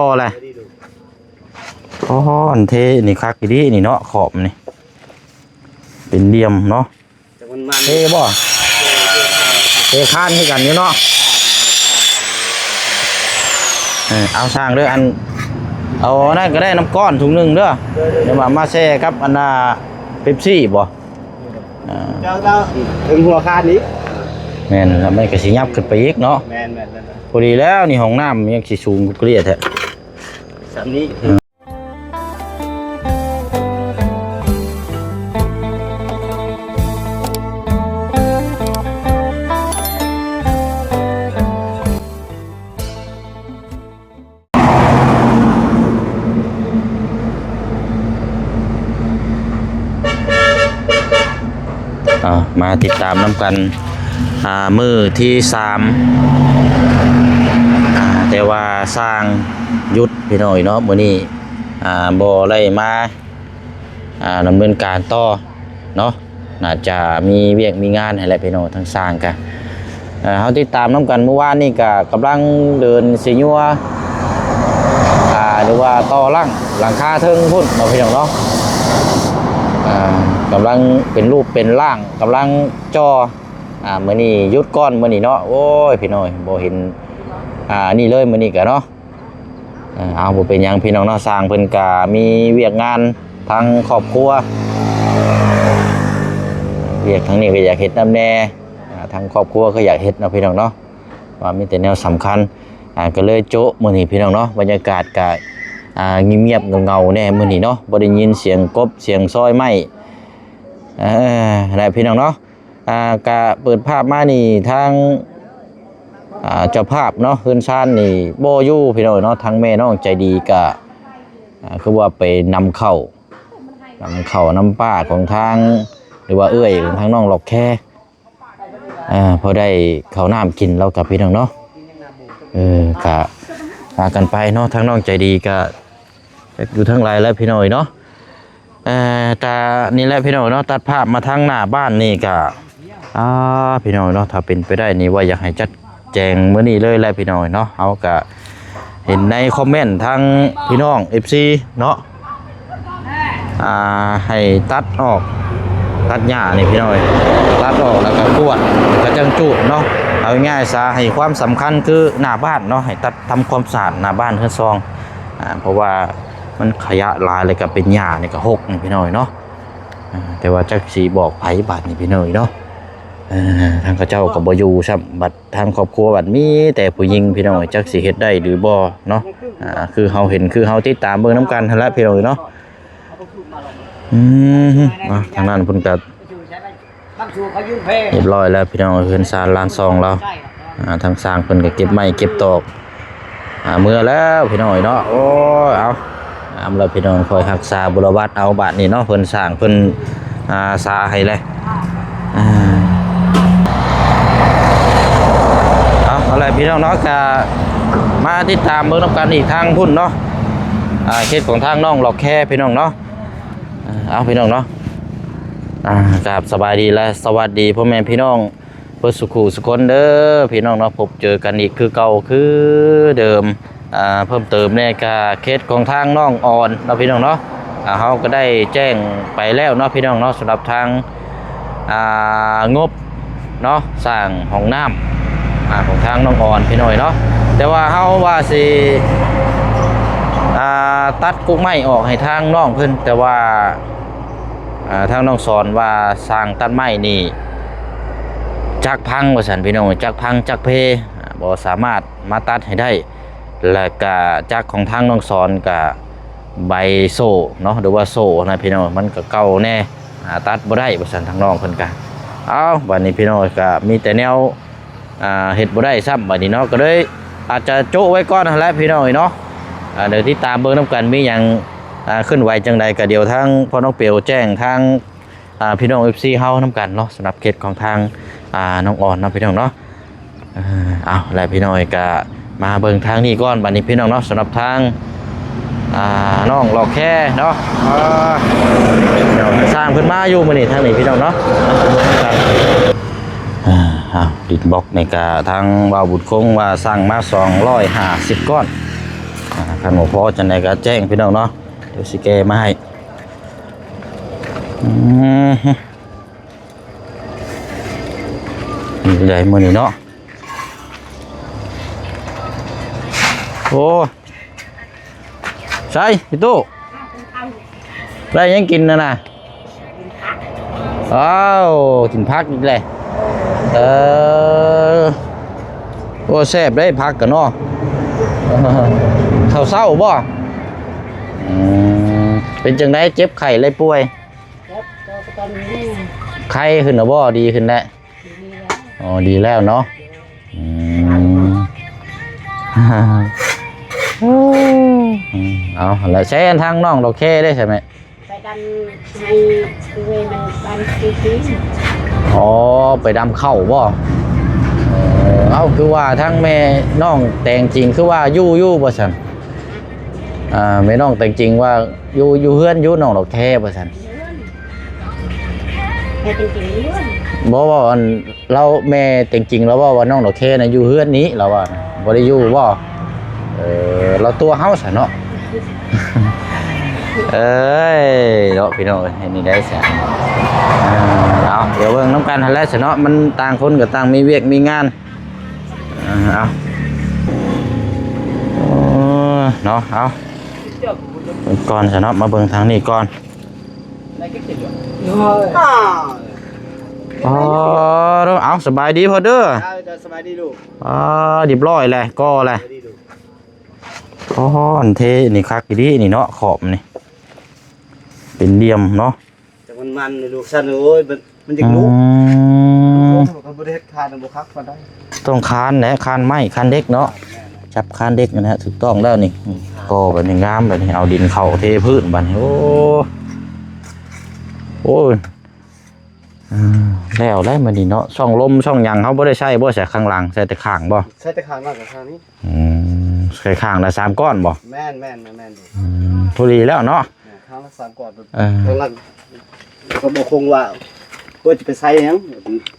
ພໍແຫຼະ. ໂອ້ ອັນເທນີ້ຄັກອີ່ຫຼີນີ້ເນາະ ຂອບນີ້ເປັນຫຼ່ຽມເນາະ. ຈັກມັນມັນ ເທບໍ່? ເທຄານຄືກັນຢູ່ເນາະ. ເອີ ເອົາຊ່າງເດີ ອັນ ເອົາອັນນັ້ນກໍໄດ້ ນ້ຳກ້ອນຖົງໜຶ່ງເດີ. ໂດຍໆ ດຽວມາ ມາແຊ່ກັບອັນນ່າເປັບຊີບໍ່? ອ່າ ເຈົ້າ ເຈົ້າ ເຖິງຫົວຄານນີ້. ແມ່ນລະ ມັນກໍຊິຫຍັບຂຶ້ນໄປອີກເນາະ. ແມ່ນໆໆໆ ພໍດີແລ້ວນີ້ ຫ້ອງນ້ຳຍັງຊິສູງກວ່າເກລັດແທ້. ສ່ຳນີ້ ເອົາ ມາຕິດຕາມນຳກັນ ອ່າ ມື້ທີສາມ ອ່າ ແຕ່ວ່າຊ່າງຢຸດພີ່ນ້ອງເນາະ ມື້ນີ້ ອ່າ ບໍ່ໄດ້ມາ ອ່າ ດຳເນີນການຕໍ່ເນາະ. ໜ້າຈະມີວຽກມີງານຫັ້ນແຫຼະພີ່ນ້ອງ ທາງຊ່າງກະ ເອີ ເຮົາຕິດຕາມນຳກັນ ມື້ວານນີ້ກະກຳລັງເດີນຊິຍົວ ອ່າ ຫຼືວ່າຕໍ່ຫຼັງ ຫຼັງຄາເທິງພຸ້ນເນາະພີ່ນ້ອງເນາະ. ອ່າ ກຳລັງເປັນຮູບເປັນຮ່າງ ກຳລັງຈໍ່ ອ່າ ມື້ນີ້ຢຸດກ່ອນ ມື້ນີ້ເນາະ. ໂອ້ຍ ພີ່ນ້ອງ ບໍ່ເຫັນ ອ່າ ອັນນີ້ເລີຍ ມື້ນີ້ກະເນາະ. ເອີ ເອົາ ບໍ່ເປັນຫຍັງພີ່ນ້ອງເນາະ ຊ່າງເພິ່ນກະມີວຽກງານທາງຄອບຄົວ ວຽກທາງນີ້ກໍຢາກເຮັດນຳແດ່ ອ່າ ທາງຄອບຄົວກໍຢາກເຮັດເນາະພີ່ນ້ອງເນາະ ວ່າມີແຕ່ແນວສຳຄັນ ອ່າ ກໍເລີຍໂຈະມື້ນີ້ພີ່ນ້ອງເນາະ. ບັນຍາກາດກະ ອ່າ ງຽບໆເຫງົາໆແດ່ມື້ນີ້ເນາະ ບໍ່ໄດ້ຍິນສຽງກົບສຽງຊອຍໄມ້ ເອີ ແຫຼະພີ່ນ້ອງເນາະ. ອ່າ ກະເປີດພາບມານີ້ ທາງ ອ່າ ເຈົ້າພາບເນາະ ເຮືອນຊານນີ້ບໍ່ຢູ່ພີ່ນ້ອງເນາະ. ທາງແມ່ນ້ອງໃຈດີກະ ອ່າ ຄືວ່າໄປນຳເຂົ້າ ນຳເຂົ້ານຳປ້າຂອງທາງ ຫຼືວ່າເອື້ອຍຂອງທາງນ້ອງລັອກແຄ ອ່າ ພໍໄດ້ເຂົ້ານ້ຳກິນແລ້ວກັບພີ່ນ້ອງເນາະ. ເອີ ກະວ່າກັນໄປເນາະ ທາງນ້ອງໃຈດີກະ ຢູ່ເທິງຫຼາຍແລ້ວພີ່ນ້ອງເອີຍເນາະ. ເອີ ຕາ ນີ້ແຫຼະພີ່ນ້ອງເນາະ ຕັດພາບມາທາງໜ້າບ້ານນີ້ກະ ອ່າ ພີ່ນ້ອງເນາະ ຖ້າເປັນໄປໄດ້ນີ້ວ່າຢາກໃຫ້ຈັດແຈງມື້ນີ້ເລີຍແຫຼະພີ່ນ້ອງເນາະ. ເຮົາກະເຫັນໃນຄອມເມັນທາງພີ່ນ້ອງເອັຟຊີເນາະ ອ່າ ໃຫ້ຕັດອອກ ຕັດຫຍ້ານີ້ພີ່ນ້ອງເອີຍ ຕັດອອກແລ້ວກະກວດ ກະຈັ່ງຈູດເນາະ. ເອົາງ່າຍໆຊະ ໃຫ້ຄວາມສຳຄັນຄືໜ້າບ້ານເນາະ ໃຫ້ຕັດ ທຳຄວາມສະອາດໜ້າບ້ານເຮືອນຊ່ອງ ອ່າ ເພາະວ່າມັນຂະຫຍະຫຼາຍ ແລ້ວກໍເປັນຫຍ້ານີ້ກໍຮົກນີ້ພີ່ນ້ອງເນາະ. ອ່າ ແຕ່ວ່າຈັກຊິບອກໃຜບາດນີ້ພີ່ນ້ອງເນາະ. ເອີ ທາງເຂົາເຈົ້າກໍບໍ່ຢູ່ຊ້ຳ ບັດທາງຄອບຄົວບັດມີແຕ່ຜູ້ຍິງພີ່ນ້ອງ ຈັກຊິເຮັດໄດ້ຫຼືບໍ່ເນາະ. ອ່າ ຄືເຮົາເຫັນ ຄືເຮົາຕິດຕາມເບິ່ງນຳກັນຫັ້ນແຫຼະພີ່ນ້ອງເນາະ. ອືມ ອ່າ ທາງນັ້ນເພິ່ນກໍ ຮຽບຮ້ອຍແລ້ວພີ່ນ້ອງ ເຮືອນຊານລານຊ່ອງລາວ ອ່າ ທາງຊ່າງເພິ່ນກໍເກັບໄມ້ເກັບຕອກ ອ່າ ເມືອແລ້ວພີ່ນ້ອງເອີຍເນາະ. ໂອ້ຍ ເອົາ ງາມແລ້ວພີ່ນ້ອງ ຄອຍຮັກສາບົວລະວັດເອົາບາດນີ້ເນາະ ເພິ່ນສ້າງເພິ່ນ ອ່າ ສາໃຫ້ແລ້ວ ອ່າ ເອົາ ເອົາແຫຼະພີ່ນ້ອງເນາະ ກະມາຕິດຕາມເບິ່ງນຳກັນອີກທາງພຸ້ນເນາະ ອ່າ ເຂດຂອງທາງນ້ອງລັອກແຄພີ່ນ້ອງເນາະ. ເອົາ ພີ່ນ້ອງເນາະ ອ່າ ກາບສະບາຍດີ ແລະ ສະຫວັດດີພໍ່ແມ່ພີ່ນ້ອງເບິດສູ່ຄູ່ສູ່ຄົນເດີພີ່ນ້ອງເນາະ. ພົບເຈີກັນອີກຄືເກົ່າຄືເດີມ ອ່າ ເພີ່ມເຕີມແດ່ກະເຂດຂອງທາງນ້ອງອອນເນາະພີ່ນ້ອງເນາະ. ອ່າ ເຮົາກໍໄດ້ແຈ້ງໄປແລ້ວເນາະພີ່ນ້ອງເນາະ ສຳລັບທາງ ອ່າ ງົບ ເນາະ ສ້າງຫ້ອງນ້ຳ ອ່າ ຂອງທາງນ້ອງອອນພີ່ນ້ອງເນາະ. ແຕ່ວ່າເຮົາວ່າຊິ ອ່າ ຕັດກົກໄມ້ອອກໃຫ້ທາງນ້ອງເພິ່ນ ແຕ່ວ່າ ອ່າ ທາງນ້ອງສອນວ່າຊ່າງຕັດໄມ້ນີ້ຈັກພັງວ່າຊັ້ນພີ່ນ້ອງ ຈັກພັງຈັກເພ ອ່າ ບໍ່ສາມາດມາຕັດໃຫ້ໄດ້. ແລ້ວກະຈັກຂອງທາງນ້ອງສອນກະໃບໂສ້ເນາະ ຫຼືວ່າໂສ້ນະພີ່ນ້ອງ ມັນກະເກົ່າແດ່ ອ່າ ຕັດບໍ່ໄດ້ວ່າຊັ້ນ ທາງນ້ອງເພິ່ນກະ. ເອົາ ບາດນີ້ພີ່ນ້ອງກະມີແຕ່ແນວ ອ່າ ເຮັດບໍ່ໄດ້ຊ້ຳບາດນີ້ເນາະ ກໍເລີຍອາດຈະໂຈະໄວ້ກ່ອນຫັ້ນແຫຼະພີ່ນ້ອງເອີຍເນາະ. ອ່າ ດຽວຕິດຕາມເບິ່ງນຳກັນ ມີຫຍັງ ອ່າ ເຄື່ອນໄຫວຈັ່ງໃດ ກໍດຽວທາງພໍ່ນ້ອງເປວແຈ້ງທາງ ອ່າ ພີ່ນ້ອງເອັຟຊີເຮົານຳກັນເນາະ ສຳລັບເຂດຂອງທາງ ອ່າ ນ້ອງອອນເນາະພີ່ນ້ອງເນາະ. ເອີ ເອົາ ແລະ ພີ່ນ້ອງເອີຍ ກະມາເບິ່ງທາງນີ້ກ່ອນບາດນີ້ພີ່ນ້ອງເນາະ ສຳລັບທາງ ອ່າ ນ້ອງລັອກແຄເນາະ. ເອີ ຊ່າງເພິ່ນມາຢູ່ມື້ນີ້ທາງນີ້ພີ່ນ້ອງເນາະ. ເອີ ເອົາ ດິນບລັອກນີ້ກະທາງບ່າວບຸນຄົງວ່າສັ່ງມາສອງຮ້ອຍຫ້າສິບກ້ອນ ອ່າ ຄັນບໍ່ພໍຈັ່ງໃດກໍແຈ້ງພີ່ນ້ອງເນາະ ດຽວຊິແກ້ມາໃຫ້. ອືມ ນີ້ໄດ້ມື້ນີ້ເນາະ. ໂອ້ ໃສພີ່ຕູ້ ໄດ້ຫຍັງກິນນັ້ນນະ? ອ້າວ ກິນຜັກອີກແລ້ວ. ເອີ ໂອ້ ແຊບເດ້ຜັກກະເນາະ. ເຂົ້າເຊົ້າບໍ່? ອືມ ເປັນຈັ່ງໃດ ເຈັບໄຂ້ ຫຼືປ່ວຍ? ເຈັບ ກໍຕອນນີ້ ໄຂ້ຂຶ້ນແລ້ວບໍ່? ດີຂຶ້ນແລ້ວ. ອໍ ດີແລ້ວເນາະ. ອືມ ເອົາ ແລ້ວໃຊ້ທາງນ້ອງດອກແຄເດ້ໃຊ່ໄໝ? ໄປດຳໃຫ້ເວີຍມັນບານຕີຕີ. ອໍ ໄປດຳເຂົ້າບໍ່? ເອີ ເອົ້າ ຄືວ່າທາງແມ່ນ້ອງແຕງຈິງ ຄືວ່າຢູ່ ຢູ່ບໍ່ຊັ້ນ? ອ່າ ແມ່ນ້ອງແຕງຈິງວ່າຢູ່ ຢູ່ເຮືອນຢູ່ ນ້ອງດອກແຄວ່າຊັ້ນ. ແມ່ເຕັງຈິງຢູ່ເຮືອນ. ບໍ່ ເວົ້າອັນ ລາວ ແມ່ເຕັງຈິງລາວເວົ້າວ່ານ້ອງດອກແຄນະຢູ່ເຮືອນນີ້ ລາວວ່ານະ ບໍ່ໄດ້ຢູ່ບໍ່? ເອີ ລາວຕົວະເຮົາຊະເນາະ. ເອີຍ ເນາະ ພີ່ນ້ອງເອີຍ ເຮັດແນວໃດຊະ? ເອີ ເອົາ ດຽວເບິ່ງນຳກັນຫັ້ນແຫຼະຊະເນາະ ມັນຕ່າງຄົນກໍຕ່າງມີວຽກມີງານ. ເອີ ເອົາ ເອີ ເນາະ ເອົາ ເບິ່ງກ່ອນຊະເນາະ ມາເບິ່ງທາງນີ້ກ່ອນ. ອໍ ເອົາ ສະບາຍດີພໍ່ເດີ. ເຈົ້າ ສະບາຍດີລູກ. ອໍ ຮຽບຮ້ອຍແລ້ວ ກໍແລ້ວ. ສະບາຍດີລູກ. ອໍ ອັນເທນີ້ຄັກອີ່ຫຼີນີ້ເນາະ ຂອບນີ້ເປັນຫຼ່ຽມເນາະ. ຈັກມັນມັນລູກຊັ້ນ ໂອ້ຍ ມັນ ມັນຢາກລຸກ. ອືມ ໂອ້ ຄັນບໍ່ໄດ້ເຮັດຄານບໍ່ຄັກປານໃດ. ຕ້ອງຄານແຫຼະ ຄານໄມ້ ຄານເຫຼັກເນາະ. ແມ່ນໆ ຈັບຄານເຫຼັກນັ້ນແຫຼະ ຖືກຕ້ອງແລ້ວນີ້. ອືມ ກໍແບບນີ້ງາມ ແບບນີ້ ເອົາດິນເຂົ້າເທພື້ນບາດນີ້. ໂອ້ ໂອ້ຍ ອ່າ ແລ້ວແຫຼະມື້ນີ້ເນາະ. ຊ່ອງລົມຊ່ອງຫຍັງເຮົາບໍ່ໄດ້ໃຊ້ບໍ່? ໃສ່ຂ້າງຫຼັງ ໃສ່ແຕ່ຂ້າງບໍ່? ໃສ່ແຕ່ຂ້າງຫຼັງກັບຂ້າງນີ້. ອືມ ໃສ່ຂ້າງລະສາມກ້ອນບໍ່? ແມ່ນໆ ແມ່ນໆ. ອືມ ພໍດີແລ້ວເນາະ. ແມ່ນ ຂ້າງລະສາມກ້ອນ. ເອີ ຂ້າງຫຼັງກໍບໍ່ຄົງວ່າ ເພື່ອຈະໄປໃສ່ຫຍັງ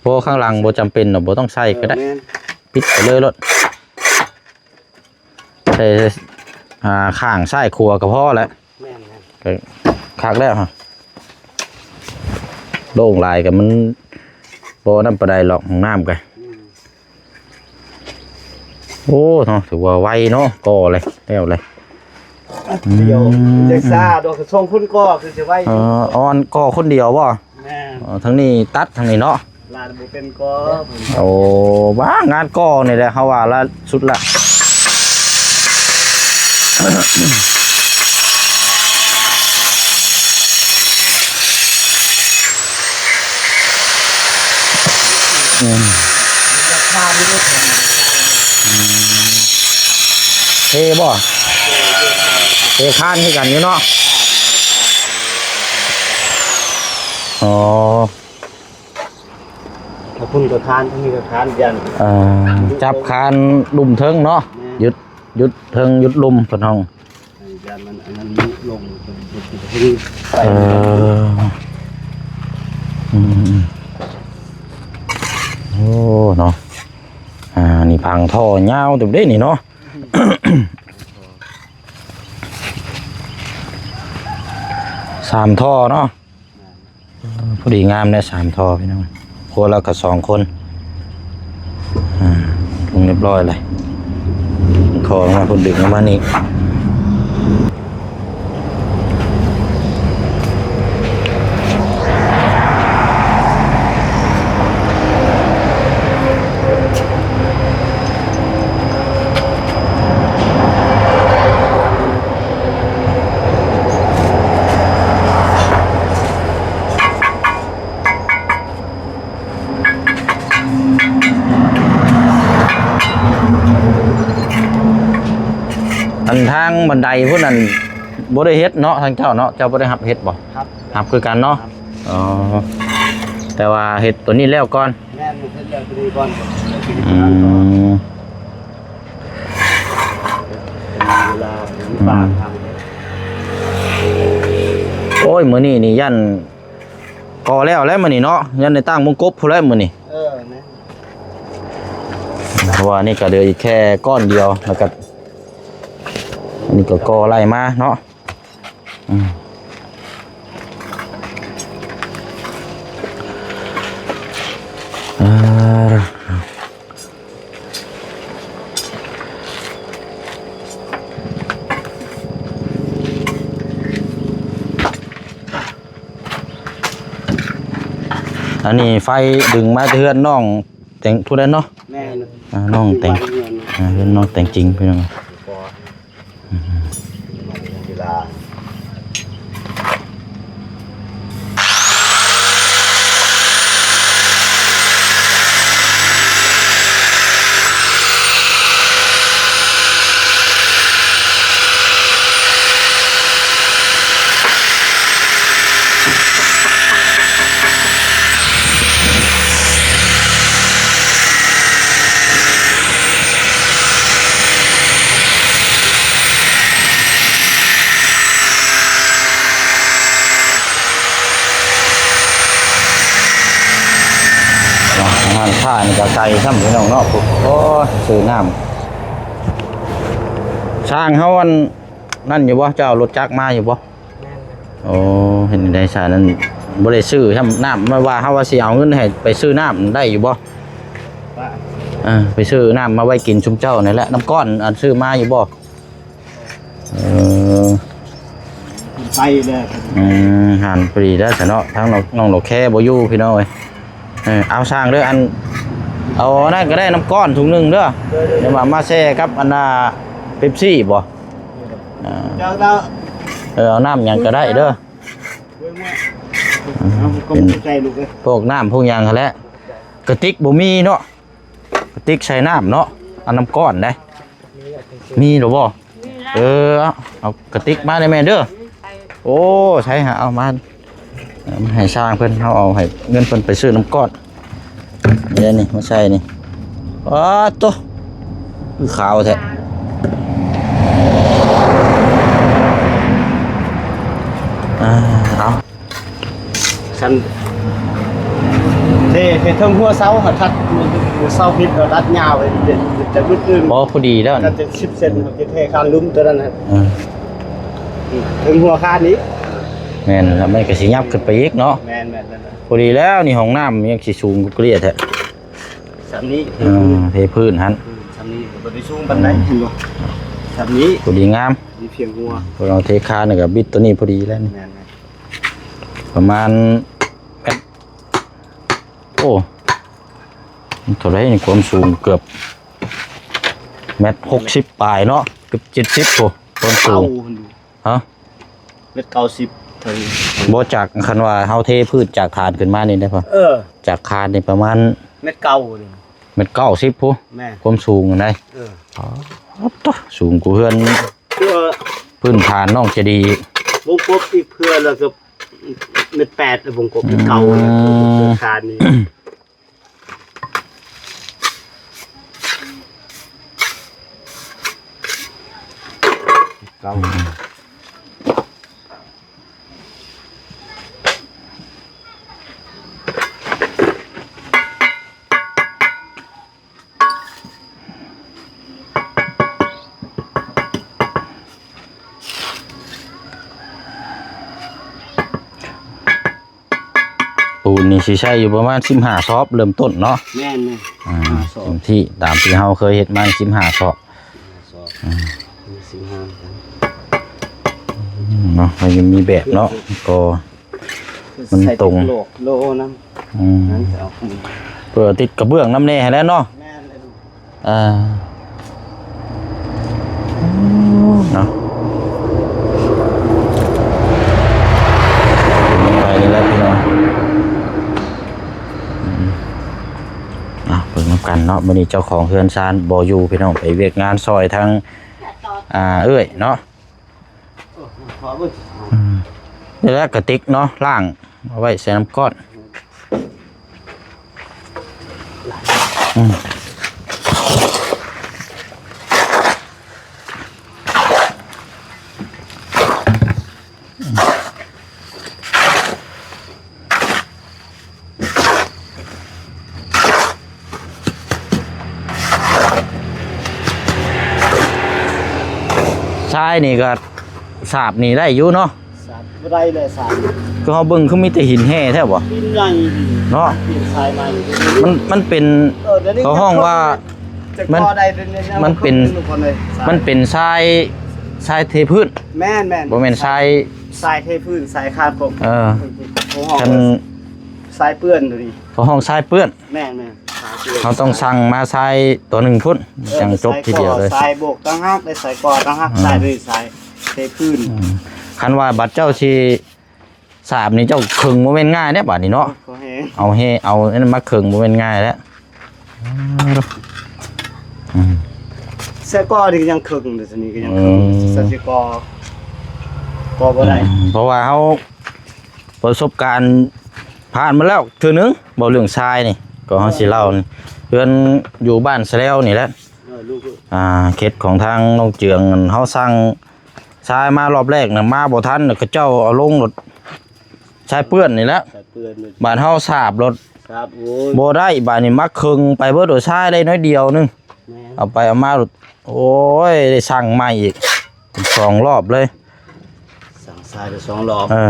ເພາະຂ້າງຫຼັງບໍ່ຈຳເປັນດອກ ບໍ່ຕ້ອງໃສ່ກໍໄດ້. ເອີ ແມ່ນ ປິດໄປເລີຍໂລດ. ໃສ່ ອ່າ ຂ້າງຊ້າຍຂວາກໍພໍແຫຼະ. ແມ່ນໆ ກໍຄັກແລ້ວ. ໂລ່ງຫຼາຍກໍມັນບໍ່ນັ້ນປານໃດດອກ ຫ້ອງນ້ຳກໍ. ອືມ ໂອ້ ເນາະ ຖືວ່າໄວເນາະ ກໍເລີຍ ແລ້ວເລີຍ. ດຽວ ອືມ ຈັກຊ້າດອກ ສອງຄົນກໍຄືຊິໄວ. ເອີ ອ່ອນກໍຄົນດຽວບໍ່? ແມ່ນ. ເອີ ທາງນີ້ຕັດທາງນີ້ເນາະ. ລານບໍ່ເປັນກໍ. ໂອ້ ວ່າງານກໍນີ້ແຫຼະ ເຮົາວ່າລະສຸດລະ. ອືມ ເທບໍ່? ເທຄານຄືກັນຢູ່ເນາະ. ອໍ ທາງພຸ້ນກໍຄານ ທາງນີ້ກໍຄານ ຢ້ານ ເອີ ຈັບຄານລຸ່ມເທິງເນາະ. ແມ່ນ ຢຸດ ຢຸດເທິງຢຸດລຸ່ມເພິ່ນຫ້ອງ. ຢ້ານມັນອັນນັ້ນລົງ ເອີ ອືມ ໂອ້ ເນາະ. ອ່າ ນີ້ພັງທໍ່ຍາວເຕີບເດ້ນີ້ເນາະ. ສາມທໍ່ເນາະ. ພໍດີງາມແດ່ ສາມທໍ່ພີ່ນ້ອງ. ຄົວລະກະສອງຄົນ. ອ່າ ລົງຮຽບຮ້ອຍເລີຍ. ຂໍລົງມາພຸ້ນ ດຶງລົງມານີ້. ອັນທາງບັນໄດພຸ້ນນັ້ນບໍ່ໄດ້ເຮັດເນາະ ທາງເຈົ້າເນາະ. ເຈົ້າບໍ່ໄດ້ຮັບເຮັດບໍ່? ຮັບ ຮັບຄືກັນເນາະ. ຮັບ ອໍ ແຕ່ວ່າເຮັດໂຕນີ້ແລ້ວກ່ອນ. ແມ່ນ ເຮັດແລ້ວໂຕນີ້ກ່ອນ. ອືມ ເວລາ ອືມ ໂອ້ຍ ມື້ນີ້ນີ້ຢ້ານ ກໍແລ້ວແຫຼະມື້ນີ້ເນາະ. ຍັງໄດ້ຕັ້ງມົງກົບພຸ້ນແຫຼະມື້ນີ້. ເອີ ແມ່ນ. ເພາະວ່ານີ້ກໍເຫຼືອອີກແຄ່ກ້ອນດຽວ ແລ້ວກໍ ນີ້ກໍກໍ່ໄລ່ມາເນາະ. ອືມ ເອີ ອັນນີ້ໄຟດຶງມາແຕ່ເຮືອນນ້ອງແຕງຜູ້ໃດເນາະ? ແມ່ນ ອ່າ ນ້ອງແຕງ ເຮືອນ ອ່າ ເຮືອນນ້ອງແຕງຈິງ ພີ່ນ້ອງ. ຮ້ານຄ້ານີ້ກໍໄກຊ້ຳ ພີ່ນ້ອງເນາະ. ໂອ້ຍ ຊື້ນ້ຳ ຊ່າງເຮົາອັນນັ້ນຢູ່ບໍ່? ເຈົ້າເອົາລົດຈັກມາຢູ່ບໍ່? ແມ່ນ ໂອ້ ເຮັດໃດຊະນັ້ນ ບໍ່ໄດ້ຊື້ຊ້ຳນ້ຳ ມາວ່າເຮົາວ່າຊິເອົາເງິນໃຫ້ໄປຊື້ນ້ຳໄດ້ຢູ່ບໍ່? ວ່າ ເອີ ໄປຊື້ນ້ຳມາໄວ້ກິນຊຸມເຈົ້ານີ້ແຫຼະ. ນ້ຳກ້ອນອັນຊື້ມາຢູ່ບໍ່? ເອີ ໄປເດີ ອືມ ຫັ້ນພໍດີແລ້ວຊະເນາະ. ທາງນ້ອງ ນ້ອງດອກແຄບໍ່ຢູ່ ພີ່ນ້ອງເອີຍ. ເອີ ເອົາຊ່າງເດີ ອັນ ເອົາອັນນັ້ນກໍໄດ້ ນ້ຳກ້ອນຖົງໜຶ່ງເດີ. ເດີ ເດີ ດຽວມາ ມາແຊ່ກັບອັນນ່າ ເປັບຊີບໍ່? ອ່າ ເຈົ້າ ເຈົ້າ ເອີ ເອົານ້ຳຫຍັງກໍໄດ້ເດີ. ເອົາ ຂອບໃຈລູກເອີຍ. ພວກນ້ຳພວກຫຍັງຫັ້ນແຫຼະ ກະຕິກບໍ່ມີເນາະ. ກະຕິກໃສ່ນ້ຳເນາະ ເອົານ້ຳກ້ອນໄດ໋. ມີແລ້ວບໍ່? ມີແລ້ວ ເອີ ເອົາກະຕິກມາໄດ້ແມ່ເດີ. ໂອ້ ໃສ່ຫາເອົາມາ ເອົາມາໃຫ້ຊ່າງເພິ່ນ ເຮົາເອົາໃຫ້ເງິນເພິ່ນໄປຊື້ນ້ຳກ້ອນ. ນີ້ ນີ້ມາໃສ່ນີ້ ປາດໂຕ ຄືຂາວແທ້. ອ່າ ເອົາ ຊັ້ນ ເທ ເທເທິງຫົວເສົາ ຫາຕັດເສົາຜິດ ເອົາຕັດຍາວໄປ ຈະຫຼຸດອື່ນ ພໍ ພໍດີແລ້ວ ຈະສິບເຊັນ ເຮົາຈະເທຄານລຸ່ມໂຕນັ້ນນະ. ເອີ ເທິງຫົວຄານນີ້ ແມ່ນລະ ມັນກໍຊິຫຍັບຂຶ້ນໄປອີກເນາະ. ແມ່ນໆ ພໍດີແລ້ວນີ້ ຫ້ອງນ້ຳຍັງຊິສູງກວ່າເກລັດແທ້. ສ່ຳນີ້ ເອີ ເທພື້ນຫັ້ນ ສ່ຳນີ້ບໍ່ໄດ້ສູງປານໃດ ເຫັນບໍ່? ສ່ຳນີ້ ພໍດີງາມ ມີພຽງຫົວ ເພິ່ນເອົາເທຄານນີ້ກໍບິດໂຕນີ້ພໍດີແລ້ວນີ້. ແມ່ນໆ ປະມານແມັດ ໂອ້ ມັນເທົ່າໃດນີ້ ຄວາມສູງເກືອບແມັດຫົກສິບປາຍເນາະ ເກືອບເຈັດສິບ ໂອ້ ຄວາມສູງ. ຮະ? ແມັດເກົ້າສິບເຖິງ ບໍ່ ຈາກ ຄັນວ່າເຮົາເທພື້ນຈາກຖານຂຶ້ນມານີ້ໄດ້ພໍ? ເອີ ຈາກຄານນີ້ປະມານແມັດເກົ້າ ແມັດເກົ້າສິບພຸ້ນ. ແມ່ນ ຄວາມສູງຫັ້ນໃດ໋. ເອີ ອໍ ໂຕ ສູງກວ່າເຮືອນພື້ນຖານນ້ອງຈະດີ ວົງກົບອີກເພື່ອລະເກືອບແມັດແປດ ວົງກົບແມັດເກົ້າ ອືມ ຄານນີ້. ເກົ້າ ປູນນີ້ຊິໃຊ້ຢູ່ປະມານສິບຫ້າຊອບເລີ່ມຕົ້ນເນາະ. ແມ່ນໆ ອ່າ ສິບຫ້າຊອບ ເຕັມທີ່ ຕາມທີ່ເຮົາເຄີຍເຮັດມາສິບຫ້າຊອບ. ຊອບ ອືມ ສິບຫ້າເນາະ ມັນຍັງມີແບບເນາະ ກໍມັນຕົງ ໃສ່ໂລນຳ. ອືມ ນັ້ນເອົາ ເພື່ອຕິດກະເບື້ອງນຳແດ່ຫັ້ນແຫຼະເນາະ. ແມ່ນເລີຍ. ອ່າ ເນາະ ໄປນີ້ແຫຼະພີ່ນ້ອງ. ອືມ ເອົາ ເບິ່ງນຳກັນເນາະ ມື້ນີ້ເຈົ້າຂອງເຮືອນຊານບໍ່ຢູ່ພີ່ນ້ອງ ໄປວຽກງານຊ່ອຍທາງ ອ່າ ເອື້ອຍເນາະ. ອືມ ນີ້ແຫຼະກະຕິກເນາະ ລ້າງເອົາໄວ້ໃສ່ນ້ຳກ້ອນ. ອືມ. ຊາຍນີ້ກໍສາບນີ້ໄດ້ຢູ່ເນາະ. ສາບບໍ່ໄດ້ເລີຍ ສາບ ຄືເຮົາເບິ່ງຄືມີແຕ່ຫີນແຮ່ແທ້ບໍ່? ຫີນໃຫຍ່ເນາະ. ເປັນຊາຍໃໝ່ ມັນ ມັນເປັນ ເອີ ດຽວນີ້ ເຂົາຮ້ອງວ່າ ມັນ ມັນເປັນ ມັນເປັນຊາຍ ຊາຍເທພື້ນ. ແມ່ນໆ ບໍ່ແມ່ນຊາຍ ຊາຍເທພື້ນ ຊາຍຄານຂອງ ເອີ ຂອງເຮົາ ຄັນ ຊາຍເປື້ອນໂຕນີ້ ເຂົາຮ້ອງຊາຍເປື້ອນ. ແມ່ນໆ ຊາຍເປື້ອນ ເຮົາຕ້ອງສັ່ງມາຊາຍຕົວໜຶ່ງພຸ້ນ ເອີ ຈັ່ງຈົບທີດຽວເລີຍ. ຊາຍໂບກຕ່າງຫາກ ແລະ ຊາຍກໍຕ່າງຫາກ. ອືມ ຊາຍໂດຍ ຊາຍເທພື້ນ. ອືມ ຄັນວ່າບັດເຈົ້າຊິສາບນີ້ ເຈົ້າເຄິ່ງບໍ່ແມ່ນງ່າຍເດ້ບາດນີ້ເນາະ. ເອົາແຮ່ ເອົາອັນນັ້ນມາເຄິ່ງບໍ່ແມ່ນງ່າຍແລ້ວ. ອືມ ຊາຍກໍນີ້ກໍຍັງເຄິ່ງເດ້ ຊາຍນີ້ກໍຍັງເຄິ່ງ. ອືມ ຊາຍກໍ ກໍບໍ່ໄດ້. ອືມ ເພາະວ່າເຮົາ ປະສົບການຜ່ານມາແລ້ວເທື່ອໜຶ່ງ ເວົ້າເລື່ອງຊາຍນີ້ ກໍເຮົາຊິເລົ່ານີ້ ເຮືອນຢູ່ບ້ານສະແລວນີ້ແຫຼະ. ເອີ ລູກ ອ່າ ເຂດຂອງທາງນ້ອງເຈືອງ ເຮົາສັ່ງຊາຍມາລອບແລກນະ ມາບໍ່ທັນ ເຂົາເຈົ້າເອົາລົງໂລດ ຊາຍເປື້ອນນີ້ແຫຼະ. ຊາຍເປື້ອນ ບາດເຮົາສາບໂລດ ສາບ ໂອ້ຍ ບໍ່ໄດ້. ບາດນີ້ມາເຄິ່ງໄປເບິດໂດຍຊາຍໄດ້ໜ້ອຍດຽວໜຶ່ງ. ແມ່ນ ເອົາໄປເອົາມາໂລດ ໂອ້ຍ ໄດ້ສັ່ງໃໝ່ອີກ ສອງລອບເລີຍ ສັ່ງຊາຍໄປສອງລອບ. ເອີ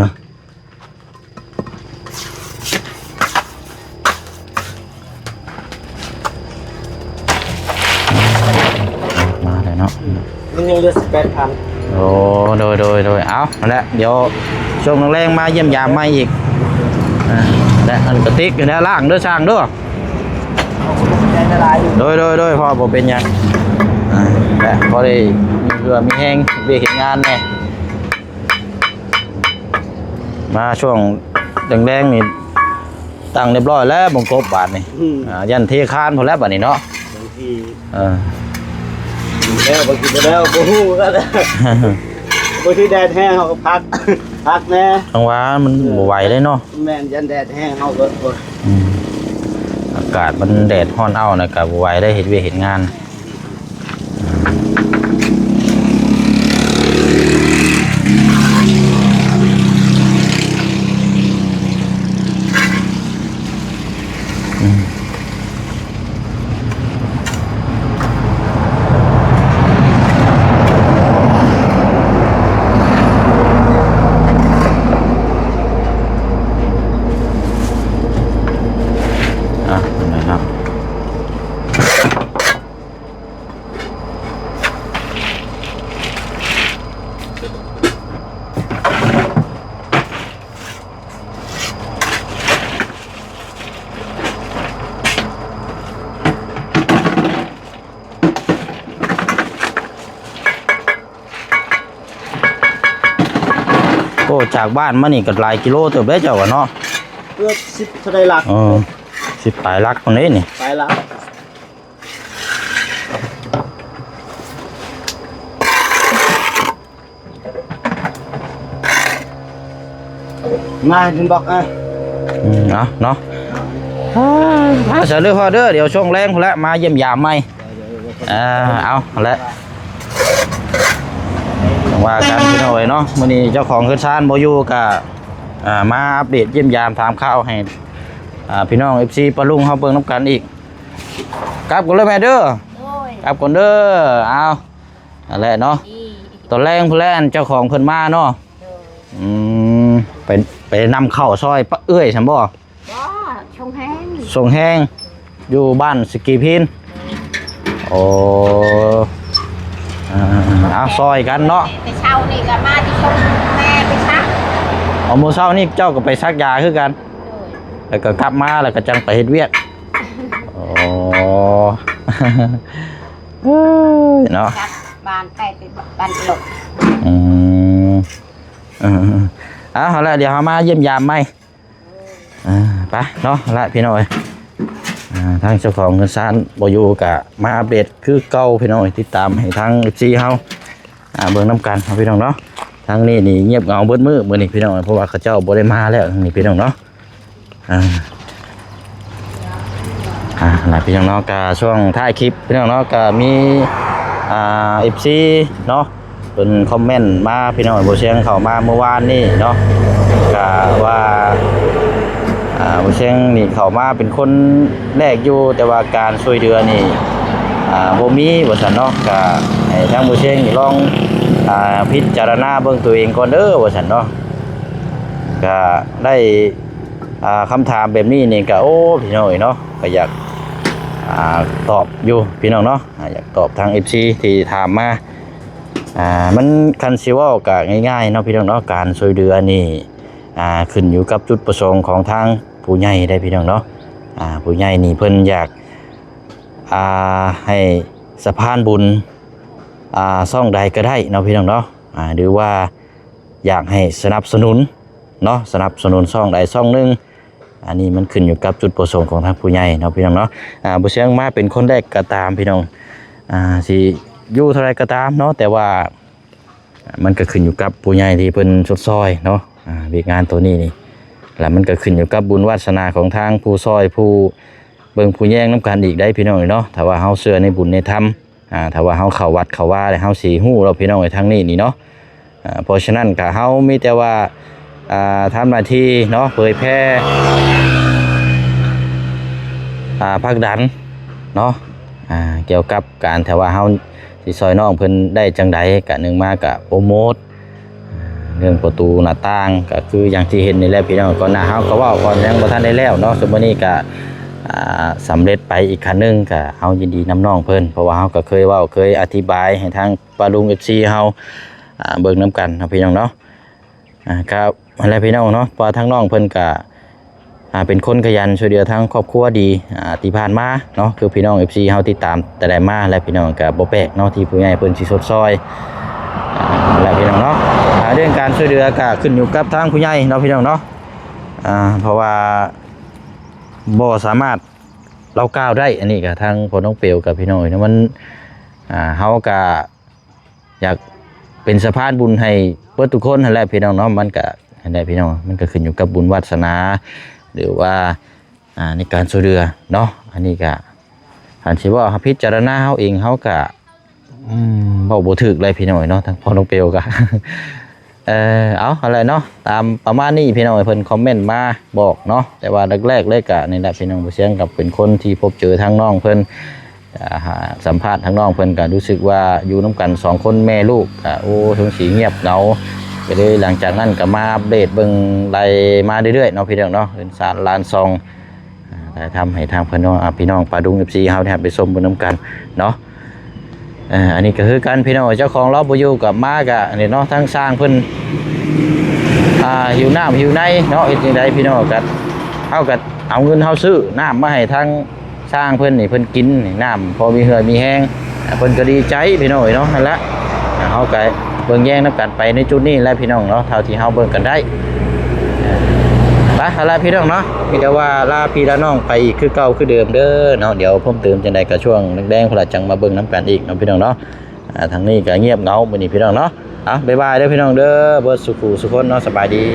ມາແລ້ວເນາະ ມັນຍັງເຫຼືອສິບແປດພັນ. ໂອ້ ໂດຍ ໂດຍ ໂດຍ ເອົາ ນັ້ນແຫຼະ ດຽວຊ່ວງແລງໆມາຢ້ຽມຢາມໃໝ່ອີກ. ອ່າ ແລະ ອັນກະຕິກຢູ່ແນວລ້າງເດີ ຊ່າງເດີ. ໂດຍ ໂດຍ ໂດຍ ພໍ່ ບໍ່ເປັນຫຍັງ. ອ່າ ແລະ ພໍໄດ້ມີເຫື່ອມີແຮງເຮັດວຽກເຮັດງານແດ່. ມາຊ່ວງແລງໆນີ້ ຕັ້ງຮຽບຮ້ອຍແລ້ວ ບັງກົບບາດນີ້. ອືມ ອ່າ ຢ້ານເທຄານພຸ້ນແຫຼະບາດນີ້ເນາະ. ບາງທີ ເອີ ແລ້ວ ບາງທີບໍ່ແລ້ວ ບໍ່ຮູ້ກັນ. ບາງທີແດດແຮງເຮົາກໍພັກ ພັກແດ່. ຈັ່ງຫວະມັນ ເອີ ບໍ່ໄຫວເດ້ເນາະ. ແມ່ນ ຢ້ານແດດແຮງເຮົາກໍ ອືມ ອາກາດມັນແດດຮ້ອນເອົານະ ກໍບໍ່ໄຫວເດ້ເຮັດວຽກເຮັດງານ. ອືມ ອ່ະ ນັ້ນແຫຼະເນາະ. ໂອ້ ຈາກບ້ານມານີ້ກໍຫຼາຍກິໂລເຕີບເດ້ເຈົ້າວ່າເນາະ. ເກືອບສິບເທົ່າໃດຫຼັກ. ເອີ ສິບປາຍຫຼັກພຸ້ນເດ້ນີ້ ປາຍຫຼັກ. ມາດິນບລັອກ ອ່ະ ອືມ ເອົາເນາະ. ອ່າ ມາຊະເດີພໍ່ເດີ ດຽວຊ່ວງແລງພຸ້ນແຫຼະ ມາຢ້ຽມຢາມໃໝ່. ອ່າ ເອົາແຫຼະ ຈັ່ງວ່າກັນພີ່ນ້ອງເອີຍເນາະ. ມື້ນີ້ເຈົ້າຂອງເຮືອນຊານບໍ່ຢູ່ ກະ ອ່າ ມາອັບເດດຢ້ຽມຢາມຖາມຂ່າວໃຫ້ ອ່າ ພີ່ນ້ອງ ເອັຟຊີ ປ້າລຸງເຮົາເບິ່ງນຳກັນອີກ. ກັບກ່ອນເດີແມ່ເດີ. ໂດຍ ກັບກ່ອນເດີ. ເອົາ ນັ້ນແຫຼະເນາະ ຕອນແລງພຸ້ນແຫຼະ ອັນເຈົ້າຂອງເພິ່ນມາເນາະ. ໂດຍ ອືມ ໄປ ໄປນຳເຂົ້າຊ່ອຍເອື້ອຍຊັ້ນບໍ່? ບໍ່ ສົ່ງແຮງ ສົ່ງແຮງ ຢູ່ບ້ານສະກີພີນ. ໂອ້ ເອົາ ຊ່ອຍກັນເນາະ. ແຕ່ເຊົ້ານີ້ກໍມາທີ່ສົ່ງແມ່ໄປສັກ. ເອົາ ມື້ເຊົ້ານີ້ເຈົ້າກໍໄປສັກຢາຄືກັນ. ໂດຍ ແລ້ວກໍກັບມາ ແລ້ວກໍຈັ່ງໄປເຮັດວຽກ. ໂອ້ ເອີຍເນາະ ບ້ານແປດ ບ້ານກະໂລກ. ອືມ ເອີ ເອົາ ເອົາລະ ດຽວເຮົາມາຢ້ຽມຢາມໃໝ່. ອ່າ ໄປເນາະ ເອົາລະ ພີ່ນ້ອງເອີຍ. ອ່າ ທາງເຈົ້າຂອງເຮືອນຊານບໍ່ຢູ່ ກະມາອັບເດດຄືເກົ່າ ພີ່ນ້ອງເອີຍ. ຕິດຕາມໃຫ້ທາງ ເອັຟຊີ ເຮົາ ອ່າ ເບິ່ງນຳກັນເນາະ ພີ່ນ້ອງເນາະ. ທາງນີ້ນີ້ງຽບເຫງົາເບິດມື້ມື້ນີ້ ພີ່ນ້ອງເອີຍ ເພາະວ່າເຂົາເຈົ້າບໍ່ໄດ້ມາແລ້ວ ທາງນີ້ ພີ່ນ້ອງເນາະ. ອ່າ ອ່າ ນະ ພີ່ນ້ອງເນາະ, ກະຊ່ວງທ້າຍຄລິບ ພີ່ນ້ອງເນາະ, ກະມີ ອ່າ ເອັຟຊີ ເນາະ ເພິ່ນຄອມເມັນມາ ພີ່ນ້ອງ, ບໍ່ຊຽງເຂົ້າມາມື້ວານນີ້ເນາະ, ກະວ່າ ອ່າ ບໍ່ຊຽງນີ້ເຂົ້າມາເປັນຄົນແລກຢູ່, ແຕ່ວ່າການຊ່ວຍເຫຼືອນີ້ ອ່າ ບໍ່ມີ ວ່າຊັ້ນເນາະ. ກະໃຫ້ທາງບໍ່ຊຽງນີ້ລອງ ອ່າ ພິຈາລະນາເບິ່ງຕົວເອງກ່ອນເດີ ວ່າຊັ້ນເນາະ. ກະໄດ້ ອ່າ ຄຳຖາມແບບນີ້ນີ້ກະ ໂອ້ ພີ່ນ້ອງເອີຍເນາະ ກະຢາກ ອ່າ ຕອບຢູ່ ພີ່ນ້ອງເນາະ ອ່າ ຢາກຕອບທາງເອັຟຊີທີ່ຖາມມາ. ອ່າ ມັນ ຄັນຊິເວົ້າກະງ່າຍໆເນາະ ພີ່ນ້ອງເນາະ ການຊ່ວຍເຫຼືອນີ້ ອ່າ ຂຶ້ນຢູ່ກັບຈຸດປະສົງຂອງທາງຜູ້ໃຫຍ່ໄດ໋ ພີ່ນ້ອງເນາະ. ອ່າ ຜູ້ໃຫຍ່ນີ້ເພິ່ນຢາກ ອ່າ ໃຫ້ສະພານບຸນ ອ່າ ຊ່ອງໃດກໍໄດ້ເນາະ ພີ່ນ້ອງເນາະ ອ່າ ຫຼືວ່າຢາກໃຫ້ສະໜັບສະໜູນເນາະ ສະໜັບສະໜູນຊ່ອງໃດຊ່ອງໜຶ່ງ. ອັນນີ້ມັນຂຶ້ນຢູ່ກັບຈຸດປະສົງຂອງທາງຜູ້ໃຫຍ່ເນາະ ພີ່ນ້ອງເນາະ. ອ່າ ບໍ່ເຊີງມາເປັນຄົນແລກກໍຕາມ ພີ່ນ້ອງ ອ່າ ຊິຢູ່ເທົ່າໃດກໍຕາມເນາະ ແຕ່ວ່າ ມັນກໍຂຶ້ນຢູ່ກັບຜູ້ໃຫຍ່ທີ່ເພິ່ນຊົດຊ່ອຍເນາະ. ອ່າ ວຽກງານໂຕນີ້ນີ້ ແລ້ວມັນກໍຂຶ້ນຢູ່ກັບບຸນວາດສະໜາຂອງທາງຜູ້ຊ່ອຍ ຜູ້ເບິ່ງຜູ້ແຍງນຳກັນອີກໄດ໋ ພີ່ນ້ອງເອີຍເນາະ. ຖ້າວ່າເຮົາເຊື່ອໃນບຸນໃນທຳ ອ່າ ຖ້າວ່າເຮົາເຂົ້າວັດເຂົ້າວາແລ້ວ ເຮົາຊິຮູ້ແລ້ວ ພີ່ນ້ອງເອີຍ ທາງນີ້ນີ້ເນາະ. ອ່າ ເພາະສະນັ້ນກໍເຮົາມີແຕ່ວ່າ ອ່າ ທຳໜ້າທີ່ເນາະ ເຜີຍແຜ່ ອ່າ ຜັກດັນເນາະ ອ່າ ກ່ຽວກັບການ ຖ້າວ່າເຮົາຊິຊ່ອຍນ້ອງເພິ່ນໄດ້ຈັ່ງໃດ ກະໜຶ່ງມາກະໂປຣໂມດ ອ່າ ເລື່ອງປະຕູໜ້າຕ່າງ ກະຄືຢ່າງທີ່ເຫັນນີ້ແຫຼະ ພີ່ນ້ອງ. ກ່ອນໜ້າເຮົາກໍເວົ້າ ກ່ອນຍັງບໍ່ທັນໄດ້ແລ້ວເນາະ ຊຸມມື້ນີ້ກະ ອ່າ ສຳເລັດໄປອີກຂັ້ນໜຶ່ງ ກະເຮົາຍິນດີນຳນ້ອງເພິ່ນ ເພາະວ່າເຮົາກໍເຄີຍເວົ້າ ເຄີຍອະທິບາຍໃຫ້ທາງປ້າລຸງ ເອັຟຊີ ເຮົາ ອ່າ ເບິ່ງນຳກັນເນາະ ພີ່ນ້ອງເນາະ. ອ່າ ກໍຫັ້ນແຫຼະ ພີ່ນ້ອງເນາະ ເພາະວ່າທາງນ້ອງເພິ່ນກໍ ອ່າ ເປັນຄົນຂະຫຍັນຊ່ວຍເຫຼືອທາງຄອບຄົວດີ ອ່າ ທີ່ຜ່ານມາເນາະ ຄືພີ່ນ້ອງ ເອັຟຊີ ເຮົາຕິດຕາມແຕ່ໃດມາແຫຼະ ພີ່ນ້ອງ. ກໍບໍ່ແປກເນາະ ທີ່ຜູ້ໃຫຍ່ເພິ່ນຊິຊົດຊ່ອຍ ອ່າ ແຫຼະ ພີ່ນ້ອງເນາະ. ອ່າ ເລື່ອງການຊ່ວຍເຫຼືອກໍຂຶ້ນຢູ່ກັບທາງຜູ້ໃຫຍ່ເນາະ ພີ່ນ້ອງເນາະ. ອ່າ ເພາະວ່າບໍ່ສາມາດເວົ້າກ່າວໄດ້ ອັນນີ້ກໍທາງພໍ່ນ້ອງເປວກັບ ພີ່ນ້ອງເອີຍເນາະ ມັນ ອ່າ ເຮົາກໍ ຢາກເປັນສະພານບຸນໃຫ້ເບິດທຸກຄົນຫັ້ນແຫຼະ ພີ່ນ້ອງເນາະ. ມັນກະຫັ້ນແຫຼະ ພີ່ນ້ອງ ມັນກະຂຶ້ນຢູ່ກັບບຸນວາດສະໜາ ຫຼືວ່າ ອ່າ ໃນການຊ່ວຍເຫຼືອເນາະ. ອັນນີ້ກະ ຄັນຊິເວົ້າໃຫ້ພິຈາລະນາເຮົາເອງ ເຮົາກະ ອືມ ເວົ້າບໍ່ຖືກເລີຍ ພີ່ນ້ອງເອີຍເນາະ ທາງພໍ່ນ້ອງເປວກະ ເອີ ເອົາ ຫັ້ນແຫຼະເນາະ ຕາມປະມານນີ້ ພີ່ນ້ອງເອີຍ. ເພິ່ນຄອມເມັນມາບອກເນາະ ແຕ່ວ່າແລກໆເລີຍກະນີ້ແຫຼະ ພີ່ນ້ອງ ບໍ່ສຽງກັບເປັນຄົນທີ່ພົບເຈີທາງນ້ອງເພິ່ນ ອ່າ ສຳພາດທາງນ້ອງເພິ່ນກໍຮູ້ສຶກວ່າຢູ່ນຳກັນສອງຄົນແມ່ລູກ ກໍ ໂອ້ ເຖິງຊິງຽບເຫງົາ ກໍເລີຍຫຼັງຈາກນັ້ນກໍມາອັບເດດເບິ່ງໄລ່ມາເລື້ອຍໆເນາະ ພີ່ນ້ອງເນາະ ເຮືອນຊານລານຊ່ອງ ອ່າ ຖ່າຍທຳໃຫ້ທາງເພິ່ນເນາະ ອ່າ ພີ່ນ້ອງປ້າລຸງ ເອັຟຊີ ເຮົາໄດ້ໄປຊົມເບິ່ງນຳກັນເນາະ. ອ່າ ອັນນີ້ກໍຄືກັນ ພີ່ນ້ອງ ເຈົ້າຂອງລາວບໍ່ຢູ່ກໍມາກໍນີ້ເນາະ ທາງຊ່າງເພິ່ນ ອ່າ ຫິວນ້ຳຫິວໃນເນາະ ເຮັດຈັ່ງໃດ ພີ່ນ້ອງ ກໍ ເຮົາກໍເອົາເງິນເຮົາຊື້ນ້ຳມາໃຫ້ທາງ ຊ່າງເພິ່ນນີ້ເພິ່ນກິນນີ້ນ້ຳພໍມີເຫື່ອມີແຮງ ເພິ່ນກໍດີໃຈ ພີ່ນ້ອງເອີຍເນາະ. ຫັ້ນລະ ເຮົາກໍເບິ່ງແຍງນຳກັນໄປໃນຈຸດນີ້ແຫຼະ ພີ່ນ້ອງເນາະ ເທົ່າທີ່ເຮົາເບິ່ງກັນໄດ້. ໄປ ຫັ້ນລະ ພີ່ນ້ອງເນາະ ມີແຕ່ວ່າລາພີ່ລານ້ອງໄປອີກຄືເກົ່າຄືເດີມເດີເນາະ. ດຽວເພີ່ມເຕີມຈັ່ງໃດກໍຊ່ວງແລງໆ ພຸ້ນລະ ຈັ່ງມາເບິ່ງນຳກັນອີກເນາະ ພີ່ນ້ອງເນາະ. ອ່າ ທາງນີ້ກໍງຽບເຫງົາມື້ນີ້ ພີ່ນ້ອງເນາະ. ເອົາ ບາຍບາຍເດີ ພີ່ນ້ອງເດີ ເບິດສູ່ຜູ້ສູ່ຄົນເນາະ ສະບາຍດີ.